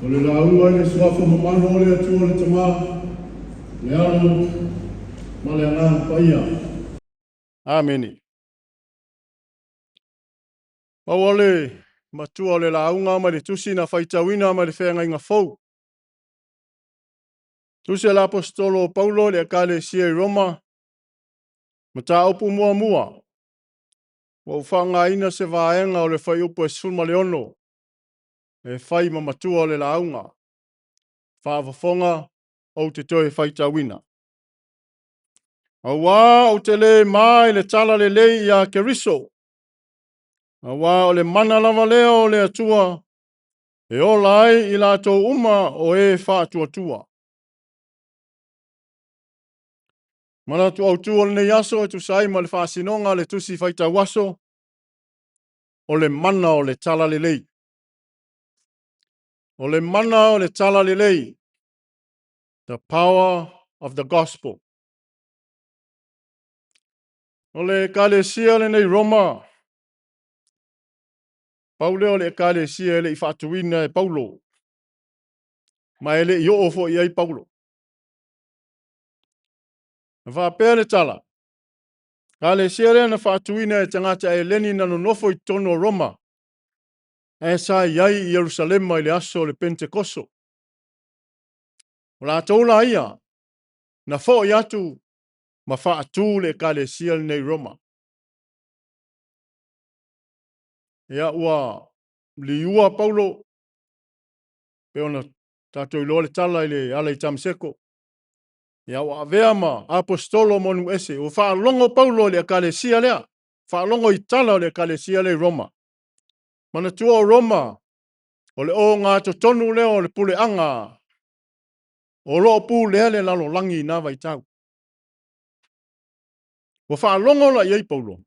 O le lauga i le Suafa Mamana o le Atua le Tama, le Alo ma le Agaga Paia. Amene. Maua le matua o le lauga mai le tusi na faitauina mai le feagaiga fou. Tusi a le Aposetolo o Paulo i le Ekalesia i Roma, mataupu muamua. Ua ou faaaogaina se vaega o le fuaiupu e 16 e fai ma matua o le lauga. Faafofoga ou te toe faitauina. Auā ou te le ma i le tala lelei iā Keriso, auā o le mana lava lea o le Atua e ola ai i latou uma o e faatuatua. Manatu autu o lenei aso e tusa ai ma le faasinoga a le Tusi Faitau Aso, o le mana o le tala lelei. O le mana o le tala lelei. The power of the gospel. O le ekalesia lenei Roma, pau lea o le ekalesia e le i faatuina e Paulo, ma e le i oo foi i ai Paulo. Na faapea le tala, ekalesia lea na faatuina e tagata Eleni na nonofo i totonu o Roma, ae sa i ai i Ierusalema i le aso o le Penetekoso. O latou la ia, na foi atu ma faatu le ekalesia lenei i Roma. Ia, ua liua Paulo, pei ona tatou iloa le tala i le ala i Tamaseko. Ia, ua avea ma aposetolo mo nuu ese. Ua faalogo Paulo i le ekalesia lea, faalogo i tala o le ekalesia lea i Roma. Manatua o Roma, o le ogatotonu lea o le puleaga o lo o pulea le lalolagi i na vaitau. Ua faalogo la i ai Paulo,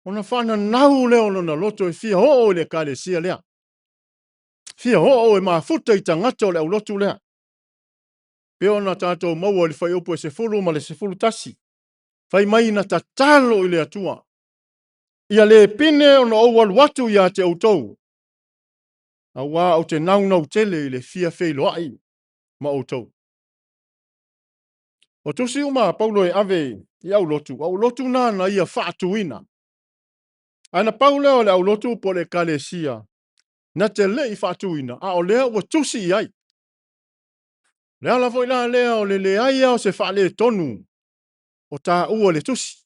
ona faananau lea o lona loto e fia oo i le ekalesia lea. Fia oo e mafuta i tagata o le aulotu lea. Pei ona tatou maua i le fuaiupu e 10 ma le 11. Fai mai na tatalo i le Atua, ia le pine ona ou alu atu ia te outou, auā ou te naunau tele i le fia feiloai ma outou. O tusi uma a Paulo e ave i aulotu, o aulotu na na ia faatuina. Ae na pau lea o le aulotu po o le ekalesia na te le i faatuina, a o lea ua tusi i ai. O le ala foi la lea o le leai lava o se faaletonu o taua i le tusi.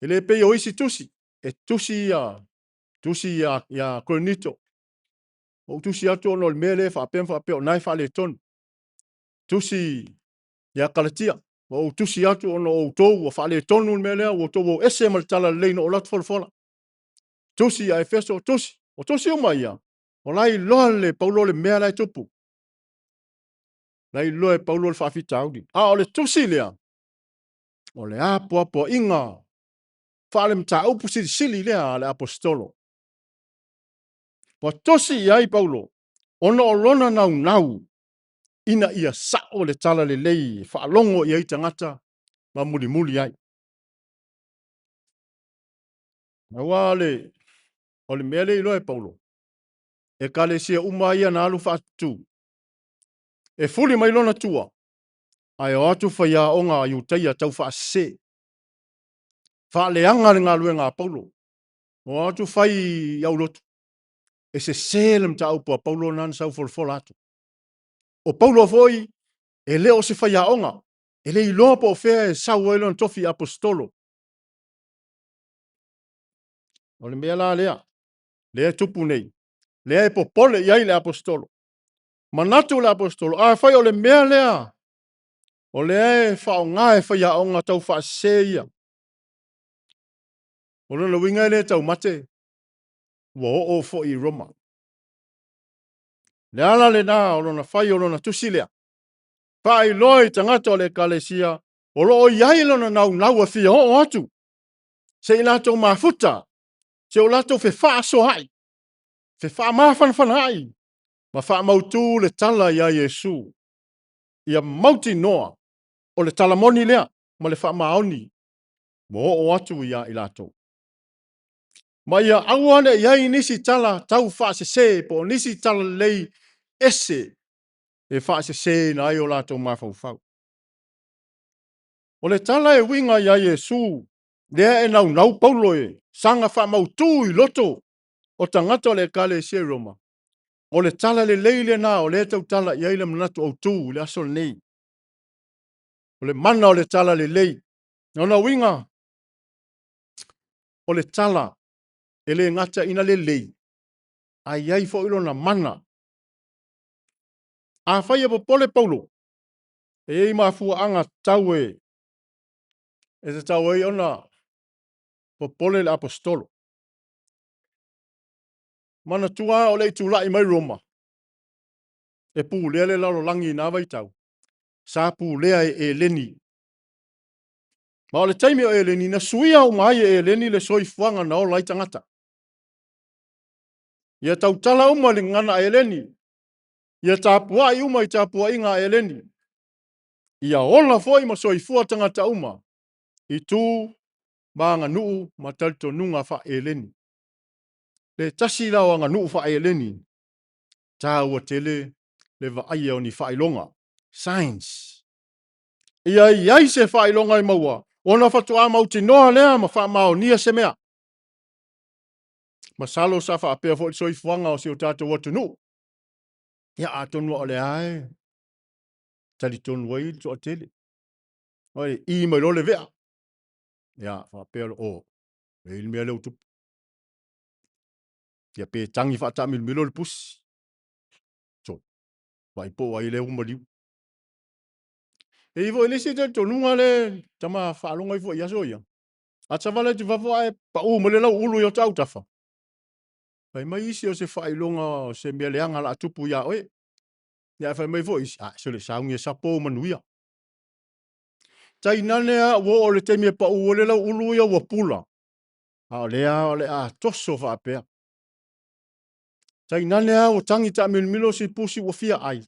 E le pei o isi tusi, e tusi ia, tusi ia, ia Korinito. Ua ou tusi atu ona o le mea lea e faapea ma faapea o na e faaletonu. Tusi ia Kalatia, ua ou tusi atu ona o outou ua faaletonu le mea lea, ua outou o ese ma le tala lelei na ou alu atu folafola. Tusi ia Efeso, tusi. O tusi uma ia, o la e iloa lelei e Paulo le mea la e tupu. La e iloa e Paulo le faafitauli. A o le tusi lea, o le apoapoaiga faale-mataupu silisili lea a le aposetolo. Ua tusi i ai Paulo ona o lona naunau ina ia sao le tala lelei e faalogo i ai tagata ma mulimuli ai. Aua o le mea lea e iloa e Paulo, ekalesia uma ia na alu faatutu, e fuli mai lona tua, ae o atu faiaoga a Iutaia tau faasese, faaleaga le galuega a Paulo. O atu fai i aulotu, e sese le mataupu a Paulo na sau folafola atu. O Paulo foi, e le o se faiaoga, e le iloa po o fea e sau ai lona tofi aposetolo. O le mea la lea, lea e tupu nei, lea e popole i ai le aposetolo. Manatu le aposetolo, afai o le mea lea, o lea e faaaoga e faiaoga tau faasese ia, o lona uiga e le taumate, ua oo foi i Roma. Le ala lena o lona fai o lona tusi lea, faailoa i tagata o le ekalesia o lo o i ai lona naunau e fia oo atu, se i latou mafuta, se o latou fefaasoaai, fefaamafanafanaai, ma faamautu le tala ia Iesu, ia mautinoa o le tala moni lea ma le faamaoni ua oo atu ia i latou. Ma ia aua ne i i ai nisi tala tau faasese po o nisi tala lelei ese e faaseseina ai o latou mafaufau. O le tala e uiga ia Iesu, lea e naunau Paulo e saga faamautu i loto o tagata o le Ekalesia i Roma, o le tala lelei lena o lea e tautala i ai le manatu autu i le aso lenei. O le mana o le tala lelei. Lona uiga, o le tala e le gata ina lelei, ae i ai foi lona mana. Afai e popole Paulo, e i ai mafuaaga tatau e tatau ai ona popole le aposetolo. Manatua o le i tulai mai Roma e pulea le lalolagi i na vaitau, sa pulea e Eleni. Ma o le taimi o Eleni, na suia uma ai e Eleni le soifuaga na ola ai tagata. Ia tautala uma i le gagana a Eleni. Ia tapuai uma i tapuaiga a Eleni. Ia ola foi ma soifua tagata uma i tu ma aganuu ma talitonuga faa-Eleni. Le tasi la o aganuu faa-Eleni, taua tele le vaaia o ni faailoga, signs. Ia i ai se faailoga e maua, ona faatoa mautinoa lea ma faamaonia se mea. Masalo sa faapea foi le soifuaga o si o tatou atunuu. Ia atonu o lea e talitonu ai le toatele. Oi, i mai loa le vea. Ia, faapea loa, o, e i ai le mea lea ua tupu. Ia pe tagi faataamilomilo le pusi. Sole, vaai po o ai lea ua maliu. E i ai foi le isi talitonuga lea tama faalogo ifo i aso ia. A savali atu i fafo ae pau mai le lauulu i ota autafa, fai mai isi o se faailoga o se mea leaga o le a tupu ia oe. Ia ae fai mai foi isi, a, sole sauni e sapo ou manuia. Tainane lava ua oo i le taimi e pau ai le lauulu ia ua pula, a o lea lava o le a toso faapea. Tainane lava ua tagi taamilomilo si pusi ua fia ai,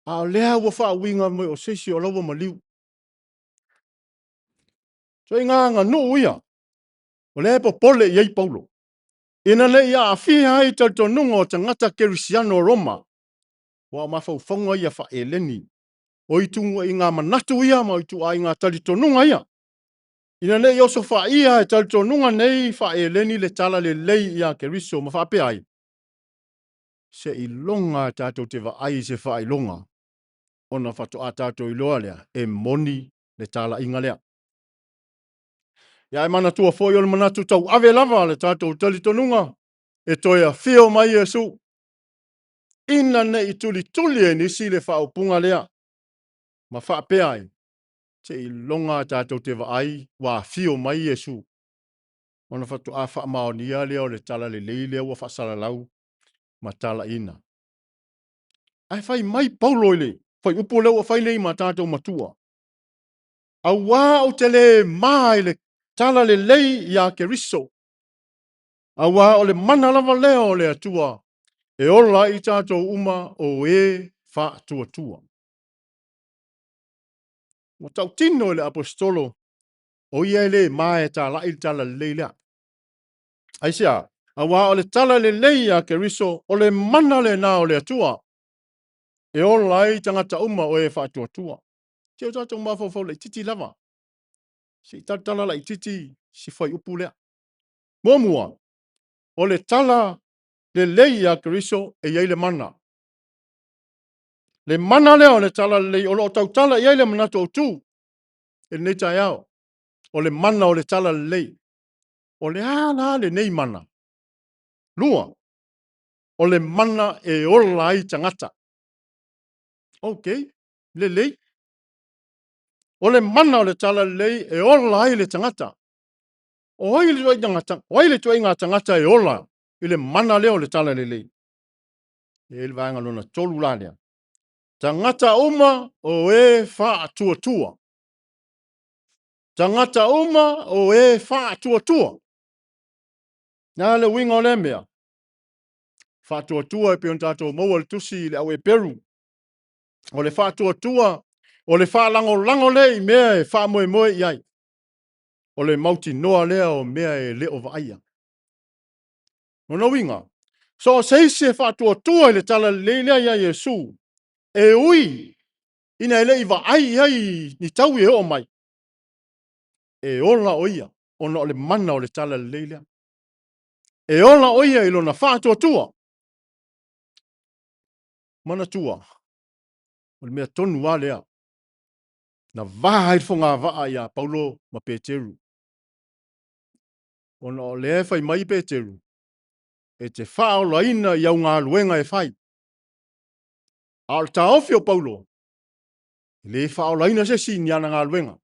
a o lea ua faauiga mai o se isi o la ua maliu. Ituaiga aganuu ia, o lea e popole i ai Paulo, ina ne i aafia ai talitonuga o tagata kerisiano o Roma, aua o mafaufauga ia faa-Eleni, o ituaiga manatu ia ma ituaiga talitonuga ia, ina ne i osofaia e talitonuga nei faa-Eleni le tala lelei ia Keriso ma faapea ai, seiloga tatou te vaai i se faailoga ona faatoa tatou iloa lea e moni le talaiga lea. Ia ae manatua foi o le manatu tauave lava le tatou talitonuga e toe afio mai Iesu, ina ne i tulituli e nisi le faaupuga lea ma faapea ai, seiloga tatou te vaai ua afio mai Iesu, ona faatoa faamaonia lea o le tala lelei lea ua faasalalau ma talaiina. Ae fai mai Paulo i le fuaiupu lea ua fai nei ma tatou matua, aua ou te le ma i le tala lelei ia Keriso, aua o le mana lava lea o le Atua e ola ai i tatou uma o e faatuatua. Ua tautino i le aposetolo, o ia e le ma e talai le tala lelei lea. Aisea? Aua o le tala lelei ia Keriso, o le mana lena o le Atua e ola ai tagata uma o e faatuatua. Se o tatou mafaufau laititi lava. Se i talatala laititi si fuaiupu lea. Muamua, o le tala lelei ia Keriso e i ai le mana. Le mana lea o le tala lelei o lo o tautala i ai le manatu autu i lenei taeao. O le mana o le tala lelei. O le a la lenei mana? Lua, o le mana e ola ai tagata. Ok, lelei. O le mana o le tala lelei e ola ai le tagata. O ai le ituaiga o ai le ituaiga tagata e ola i le mana lea o le tala lelei? E i ai le vaega lona tolu la lea. Tagata uma o e faatuatua. Tagata uma o e faatuatua. Na le uiga o lea mea? Faatuatua e pei ona tatou maua le tusi i le au Eperu. O le faatuatua, o le faalagolago lea i mea e faamoemoe i ai. O le mautinoa lea o mea e le o vaaia. Lona uiga, So o se isi e faatuatua i le talalelei lea ia Iesu, e ui ina e le i vaai i ai ni taui e oo mai, e ola o ia ona o le mana o le talalelei lea. E ola o ia i lona faatuatua. Manatua, o le mea tonu lava lea na va ai le fogavaa ia Paulo ma Peteru. Ona o lea e fai mai Peteru, e te faaolaina i au galuega e fai. A o le taofi o Paulo, e le faaolaina se isi i ni ana galuega.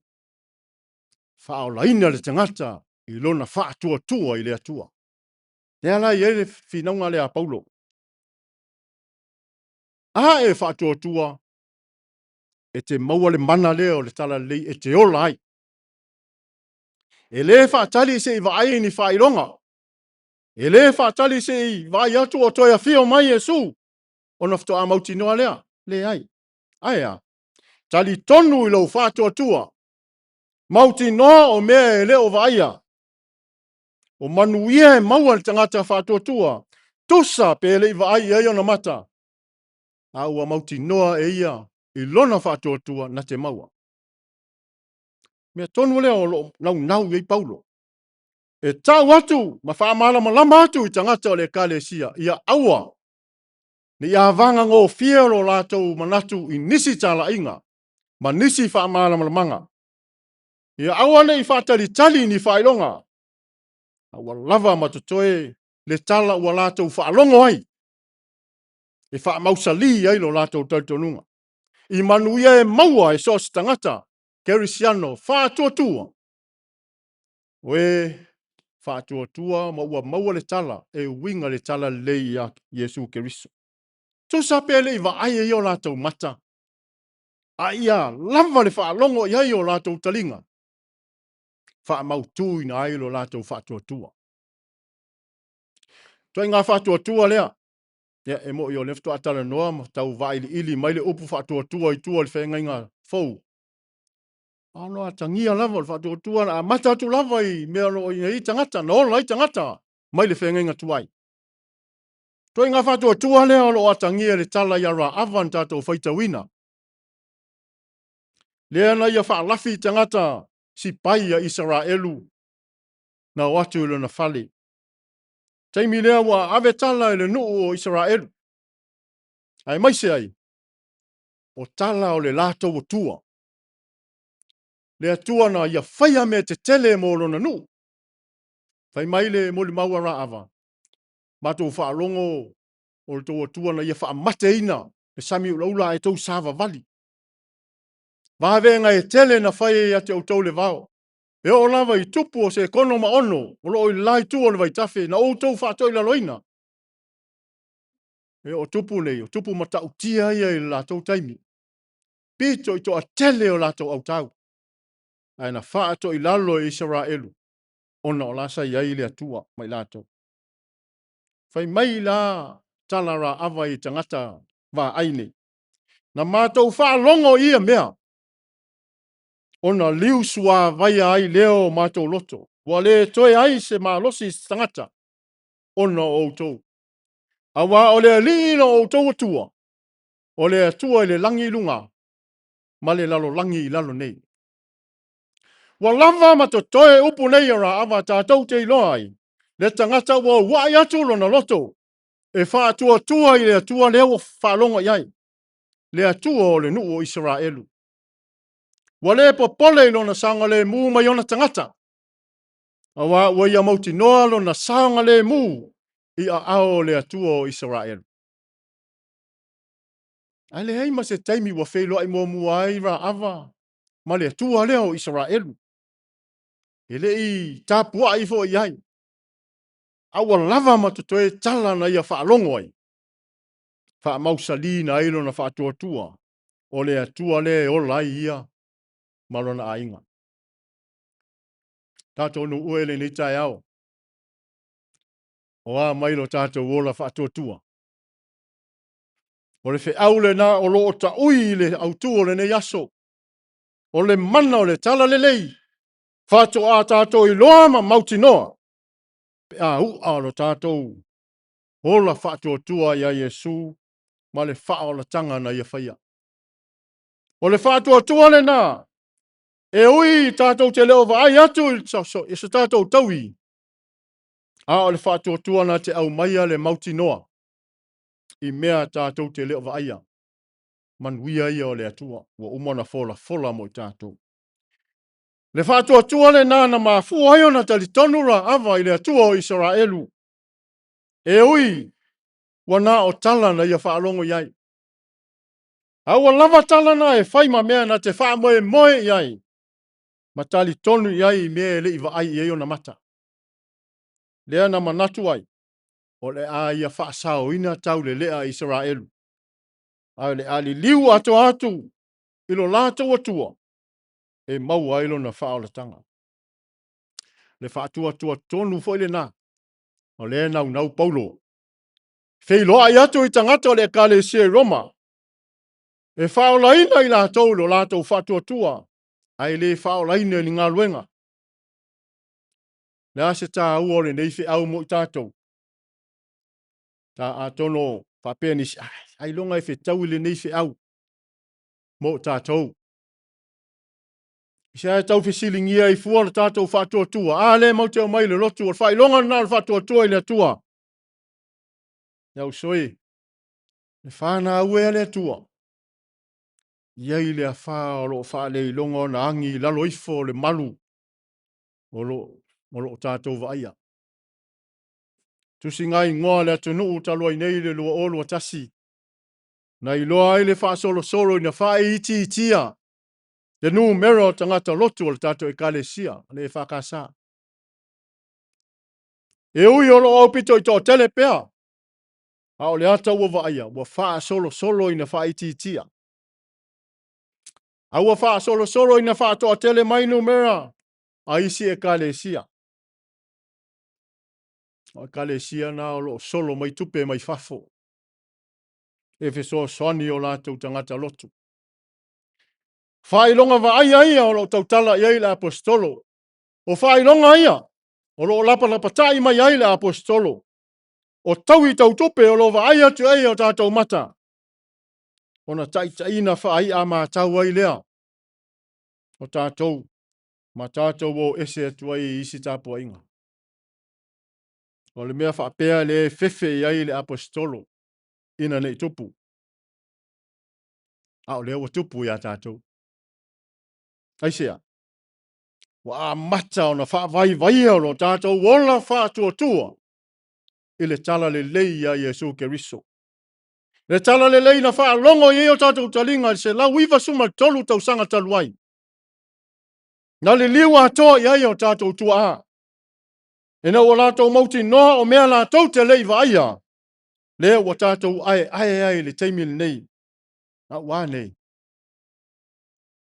Faaolaina le tagata i lona faatuatua i le Atua. Lea la e i ai le finauga lea a Paulo. A e faatuatua, e te maua le mana lea o le talalelei e te ola ai. E le faatali se i vaai ni faailoga. E le faatali se i vaai atu o toe afio mai Iesu, ona faatoa mautinoa lea. Leai. Ae a? Talitonu i lou faatuatua. Mautinoa o mea e le o vaaia. O manuia e maua e le tagata faatuatua, tusa pe le i vaai i ai ona mata, a ua mautinoa e ia i lona faatuatua na te maua. Mea tonu lea o lo o naunau i ai Paulo. E tau atu ma faamalamalama atu i tagata o le Ekalesia, ia aua ne i avagagofie lo latou manatu i nisi talaiga ma nisi faamalamalamaga. Ia aua ne i faatalitali ni faailoga, a ua lava ma totoe le tala ua latou faalogo ai, e faamausali ai lo latou talitonuga. I manuia e maua e so o se tagata kerisiano faatuatua, o e faatuatua ma ua maua le tala e uiga le talalelei ia Iesu Keriso. Tusa pe le i vaai e ia o latou mata, a ia lava le faalogo i ai o latou taliga, faamautuina ai lo latou faatuatua. Ituaiga faatuatua lea, ia, e moni o lea faatoa talanoa ma tau vailiili mai le upu faatuatua i tua o le feagaiga fou. A o lo atagia lava o le faatuatua na amata atu lava i mea o lo o i ai tagata, na ola ai tagata mai le feagaiga tuai. Ituaiga faatuatua lea o lo o atagia le tala ia Raava na tatou faitauina. Lea na ia faalafi i tagata sipai a Isaraelu na o atu i lona fale. Taimi lea ua ave tala i le nuu o Isaraelu. Aemaise ai, o tala o le latou Atua. Le Atua na ia faia mea tetele mo lona nuu. Fai mai le molimau a Raava, matou faalogo o le tou Atua na ia faamateina le sami ulaula ae tou savavali. Vavega e tele na fai ai ia te outou le vao. E oo lava i tupu o Sekono ma Ono, o lo o i le la itu o le vaitafe, na outou faatoilaloina. E o tupu nei, o tupu matautia ia i le latou taimi. Pito i toatele o latou autau. Ae na faatoilalo e Isaraelu, ona o la sa i ai le Atua ma i latou. Fai mai la tala Raava i tagata vaai nei. Na matou faalogo i ia mea, ona liu suavaia ai lea o matou loto. Ua le toe ai se malosi i se tagata, ona o outou. Aua o le Alii lo outou Atua, o le Atua i le lagi i luga, ma le lalolagi i lalo nei. Ua lava ma totoe upu nei a Raava tatou te iloa ai, le tagata ua uai atu lona loto, e faatuatua i le Atua lea ua faalogo i ai, le Atua o le nuu o Isaraelu. Ua le popole i lona saogalemu mai ona tagata, aua ua ia mautinoa lona saogalemu i aao o le Atua o Isaraelu. Ae leai ma se taimi ua feiloai muamua ai Raava ma le Atua lea o Isaraelu. E le i tapuai foi i ai, a ua lava ma totoe tala na ia faalogo ai, faamausaliina ai lona faatuatua, o le Atua lea e ola ai ia ma lona aiga. Tatou nuu e lenei taeao, o a mai lo tatou ola faatuatua. O le feau lena o lo o taui i le autu o lenei aso. O le mana o le talalelei, faatoa tatou iloa ma mautinoa, pe a u'a lo tatou Ola faatuatua ia Iesu ma le faaolataga na ia faia. O le faatuatua lena, e ui tatou te le o vaai atu i se tatou taui, a o le faatuatua na te aumaia le mautinoa i mea tatou te le o vaaia. Manuia ia o le Atua, ua uma ona folafola mo i tatou. Le faatuatua lena na mafua ai ona talitonu Raava i le Atua o Isaraelu, e ui ua na o tala na ia faalogo i ai. A ua lava tala na e fai ma mea na te faamoemoe i ai, ma talitonu i ai i mea e le i vaai i ai ona mata. Lea na manatu ai, o le a ia faasaoina taulelea Isaraelu, a o le a liliu atoa atu i lo latou Atua e maua ai lona faaolataga. Le faatuatua tonu foi lena, o lea e naunau Paulo feiloai atu i tagata o le Ekalesia i Roma, e faaolaina i latou i lo latou faatuatua, ae le faaolaina i ni galuega. Le a se taua o lenei feau mo i tatou? Ta atonu faapea nisi, ailoga e fetaui lenei feau mo i tatou. I se ae tau fesiligia ai fua le tatou faatuatua. A lea matou te omai i le lotu, o le faailoga lena o le faatuatua i le Atua. Le uso e, le fanau e a le Atua, i ai le afa o lo o faaleiloga ona agi i lalo ifo o le malu o lo o tatou vaaia. Tusiga igoa le atunuu talu ai nei le 2021, na iloa ai le faasolosolo ina faaitiitia le numera o tagata lotu o le tatou Ekalesia, le EFKS. E ui o lo o aupito i toatele pea, a o le ata ua vaaia, ua faasolosolo ina faaitiitia. A ua faasolosolo ina faatoatele mai numera a isi Ekalesia. O Ekalesia na o lo o solo mai tupe mai fafo, e fesoasoani o latou tagata lotu. Faailoga vaaia ia o lo o tautala i ai le aposetolo. O faailoga ia o lo o lapalapatai mai ai le aposetolo. O taui tautupe o lo o vaai atu ai o tatou mata, ona taitaiina faai'a matau ai lea o tatou ma tatou o ese atu ai i isi tapuaiga. O le mea faapea lea e fefe i ai le aposetolo ina nei tupu. A o lea ua tupu ia tatou. Aisea? Ua amata ona faavaivaia o lo tatou ola faatuatua i le tala lelei ia Iesu Keriso. Le tala lelei na faalogo i ai o tatou taliga i le 193 tausaga talu ai. Na liliu atoa i ai o tatou tuaa. Ina ua latou mautinoa o mea latou te le i vaaia, lea ua tatou aeae ai i le taimi lenei. A ua nei?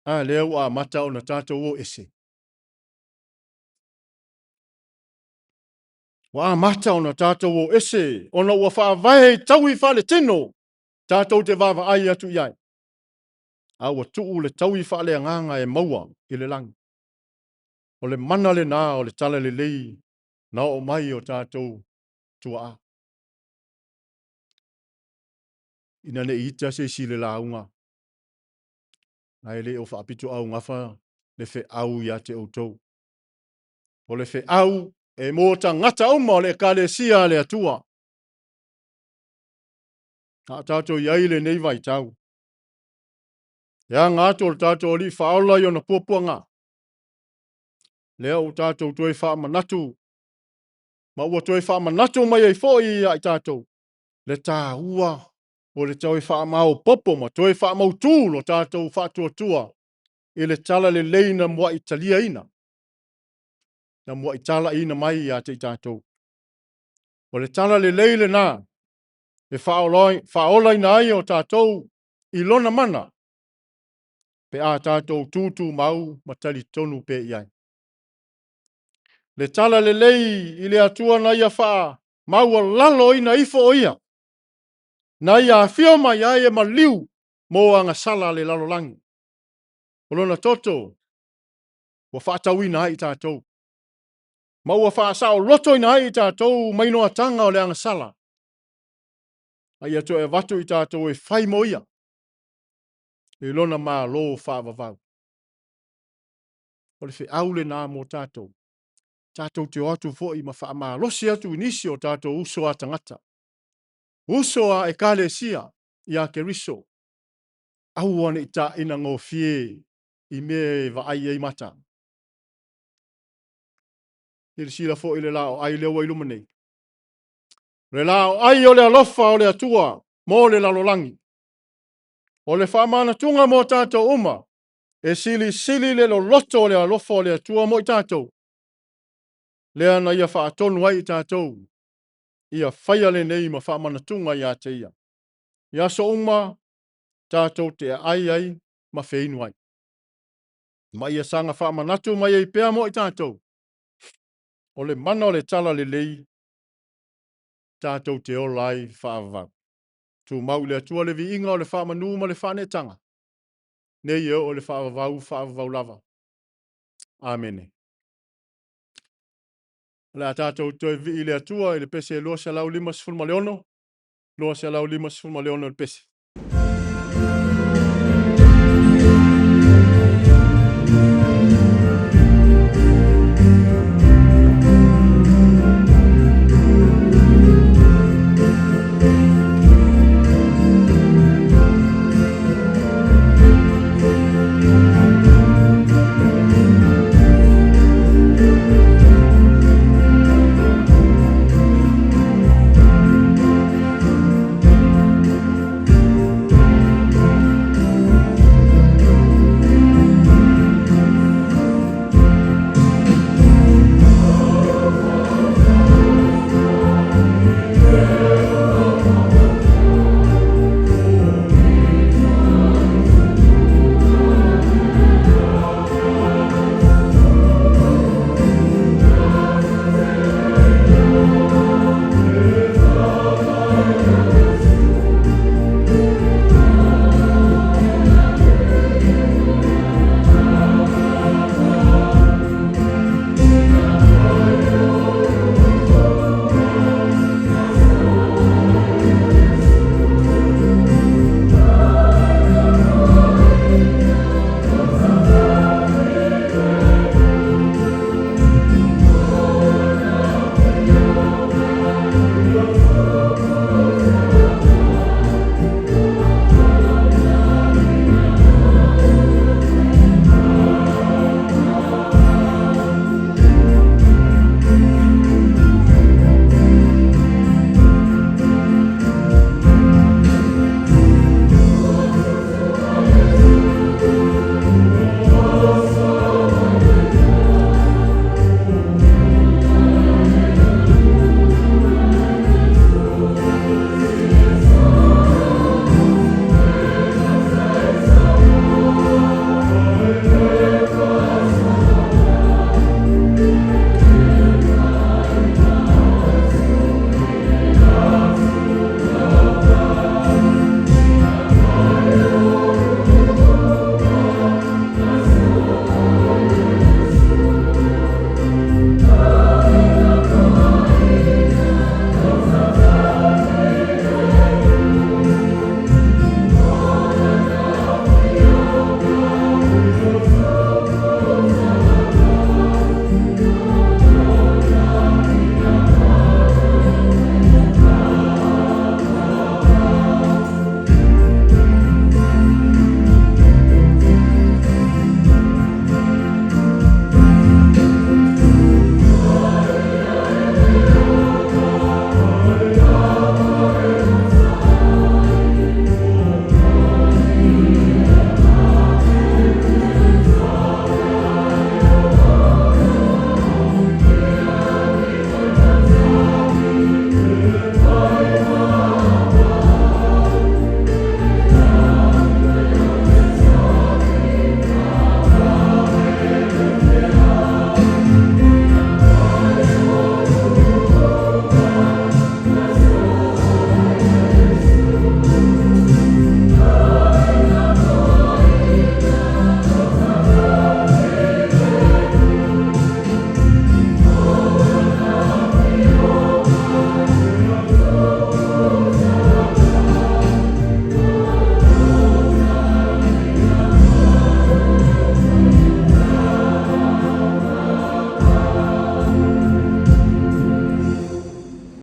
A lea ua amata ona tatou o ese. Ua amata ona tatou o ese, ona ua faavae i taui faaletino tatou te vaavaai atu i ai. A ua tuu le taui faaleagaga e maua i le lagi. O le mana lena o le tala lelei na oo mai o tatou tuaa. Ina ne i ita se isi le lauga, ae le o faapito augafa le feau ia te outou. O le feau e mo tagata uma o le Ekalesia a le Atua. A o tatou i ai lenei vaitau, e aga atu o le tatou Alii Faaola i ona puapuaga. Lea ua tatou toe faamanatu, ma ua toe faamanatu mai ai foi ia i tatou, le taua o le toe faamaopopo ma toe faamautu lo tatou faatuatua i le tala lelei na muai taliaina, na muai talaiina mai ia te i tatou. O le tala lelei lena e faaolaina ai o tatou i lona mana, pe a tatou tutumau ma talitonu pea i ai. Le tala lelei i le Atua na ia faamaualaloina ifo o ia, na ia afio mai ai e maliu mo agasala le lalolagi. O lona toto ua faatauina ai i tatou, ma ua faasaolotoina ai i tatou mai noataga o le agasala. A ia toe avatu i tatou e fai mo ia i lona Malo faavavau. O le feau lena mo tatou. Tatou te o atu foi ma faamalosi atu i nisi o tatou uso a tagata, uso a ekalesia ia Keriso, aua ne i taina gofie i mea e vaai ai mata. Silasila foi i le laoai lea ua i luma nei. O le laoai o le alofa o le Atua mo le lalolagi. O le faamanatuga mo tatou uma, e silisili le loloto o le alofa o le Atua mo i tatou, lea na ia faatonu ai i tatou, ia faia lenei ma faamanatuga ia te ia. I aso uma, tatou te aai ai ma feinu ai. Ma ia saga faamanatu mai ai pea mo i tatou, o le mana o le tala lelei, tatou te ola ai faavavau. Tumau i le Atua le viiga o le faamanu ma le faaneetaga, nei e oo i le faavavau, faavavau lava. Amene. O le a tatou toe vivii i le Atua i le pese 256, 256 le pese.